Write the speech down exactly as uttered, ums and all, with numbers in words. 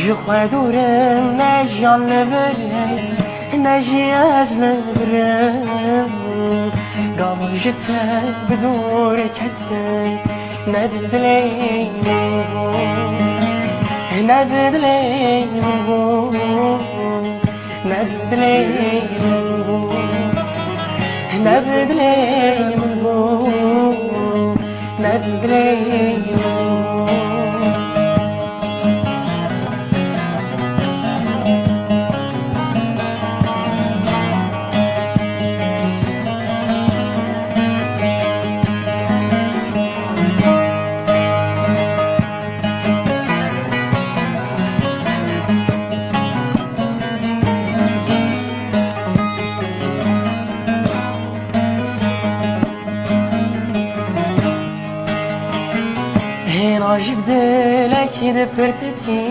Ji xwe dûr im, ne jiyan li vir e, ne jî ez li vir im. Gava ji te bi dûr ketim, ne di dilê min bû, ne di dilê min bû, ne di dilê min bû, ne di dilê min bû, ne di dilê min bû. Hêna jî bi dilekî dipirpitî.